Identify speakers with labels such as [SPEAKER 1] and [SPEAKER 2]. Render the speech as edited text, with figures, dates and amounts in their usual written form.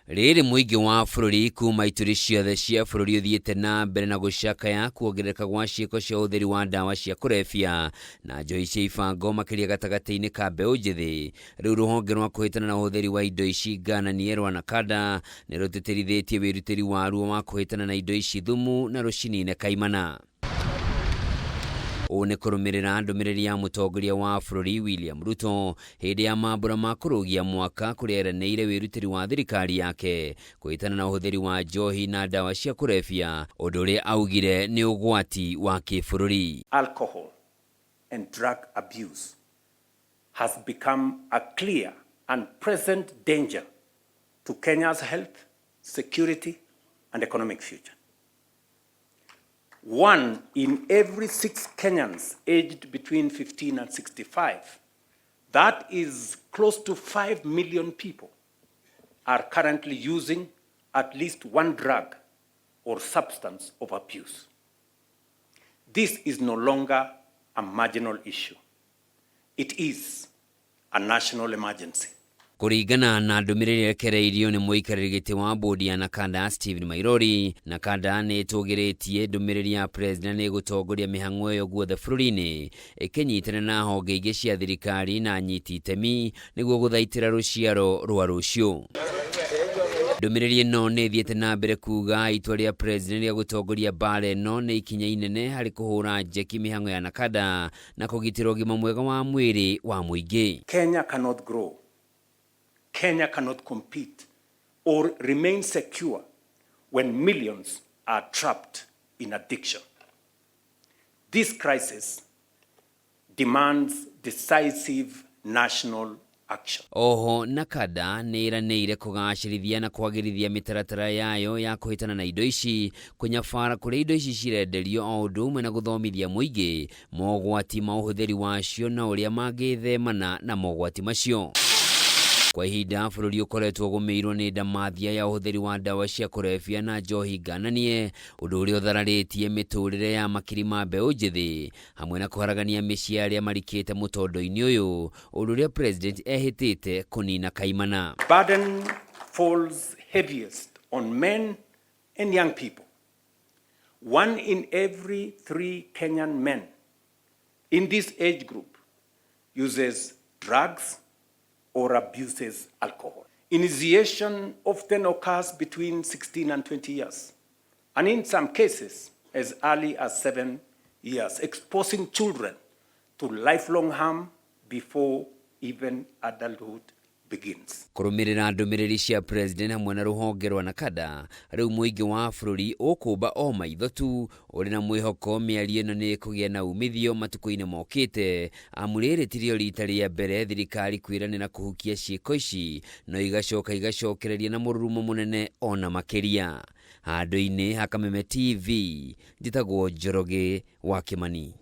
[SPEAKER 1] Rĩrĩ mũingĩ wa bũrũri kuma ituri ciothe cia bũrũri ũthiĩte na mbere na gũcakaya kuongerereka gwa ciĩko cia ũhũthĩri wa ndawa cia kũrebia na njohi cia ibango makĩria gatagatĩ-inĩ ka mbeũ njĩthĩ. Rĩu rũhonge rwa kũhĩtana na ũhũthĩri wa indo ici ngananie rwa NACADA nĩ rũtĩtĩrithĩtie wĩrutĩri waruo wa kũhĩtana na indo ici thumu na rũcinine kaimana. Ũũ nĩ kũrũmĩrĩra ndũmĩrĩri ya mũtongoria wa bũrũri William Ruto hĩndĩ ya mambũra ma kũrũgia mwaka kũrĩa eranĩire wĩrutĩri wa thirikari yake kũhĩtana na ũhũthĩri wa njohi na ndawa cia kũrebia, ũndũ ũrĩa augire nĩ ũgwati wa kĩbũrũri.
[SPEAKER 2] Alcohol and drug abuse has become a clear and present danger to Kenya's health, security, and economic future. One in every six Kenyans aged between 15 and 65, that is close to 5 million people, are currently using at least one drug or substance of abuse. This is no longer a marginal issue. It is a national emergency.
[SPEAKER 1] Kũringana na ndũmĩrĩri ĩrekereirio nĩ mũikarĩri gĩtĩ wa bodi ya NACADA Stephen Mairori, NACADA nĩ ĩtũgĩrĩtie ndũmĩrĩri ya president nĩ ĩgũtongoria mĩhang'o ĩyo guothe bũrũri-inĩ ĩkĩnyitana na honge ingĩ cia thirikari na anyiti itemi nĩguo gũthaitĩra rũciaro rwa rũciũ. Ndũmĩrĩri ĩno nĩ ĩthiĩte na mbere kuga itua rĩa president rĩa gũtongoria mbara ĩno nĩ ikinya inene harĩ kũhũra njeki mĩhang'o ya NACADA na kũgitĩra ũgima mwega wa mwĩrĩ wa mũingĩ.
[SPEAKER 2] Kenya cannot grow. Kenya cannot compete or remain secure when millions are trapped in addiction. This crisis demands decisive national action.
[SPEAKER 1] Oho NACADA nĩ ĩranĩire kũgacĩrithia na kwagĩrithia mĩtaratara yayo ya kũhĩtana na indo ici, kũnyabara kũrĩa indo ici cirenderio o ũndũ ũmwe na gũthomithia mũingĩ mogwati ma ũhũthĩri wacio na ũrĩa mangĩthemana na mogwati macio. Kwa ihinda bũrũri ũkoretwo ũgũmĩirwo nĩ ndamathia ya ũhũthĩri wa ndawa cia kũrebia na njohi ngananie, ũndũ ũrĩa ũthararĩtie mĩtũrĩre ya makiri ma mbeũ njĩthĩ hamwe na kũharagania mĩciĩ ya arĩa marikĩte mũtondo-inĩ ũyũ, ũndũ ũrĩa president ehĩtĩte kũnina kaimana.
[SPEAKER 2] Burden falls heaviest on men and young people. One in every three Kenyan men in this age group uses drugs or abuses alcohol. Initiation often occurs between 16 and 20 years, and in some cases as early as 7 years, exposing children to lifelong harm before even adulthood begins.
[SPEAKER 1] Kũrũmĩrĩra ndũmĩrĩri cia president hamwe na rũhonge rwa NACADA, rĩu mũingĩ wa bũrũri ũkũmba o maitho tu ũrĩ na mwĩhoko mĩario ĩno nĩ ĩkũgĩa na umithio matukũ-inĩ mokĩte, amu rĩrĩ tirĩo rita rĩa mbere thirikari kwĩranĩra kũhukia ciĩko ici no igacoka igacokereria na mũrurumo mũnene ona makĩria. Handũ-inĩ ha Kameme TV, njĩtagwo Njoroge wa Kĩmani.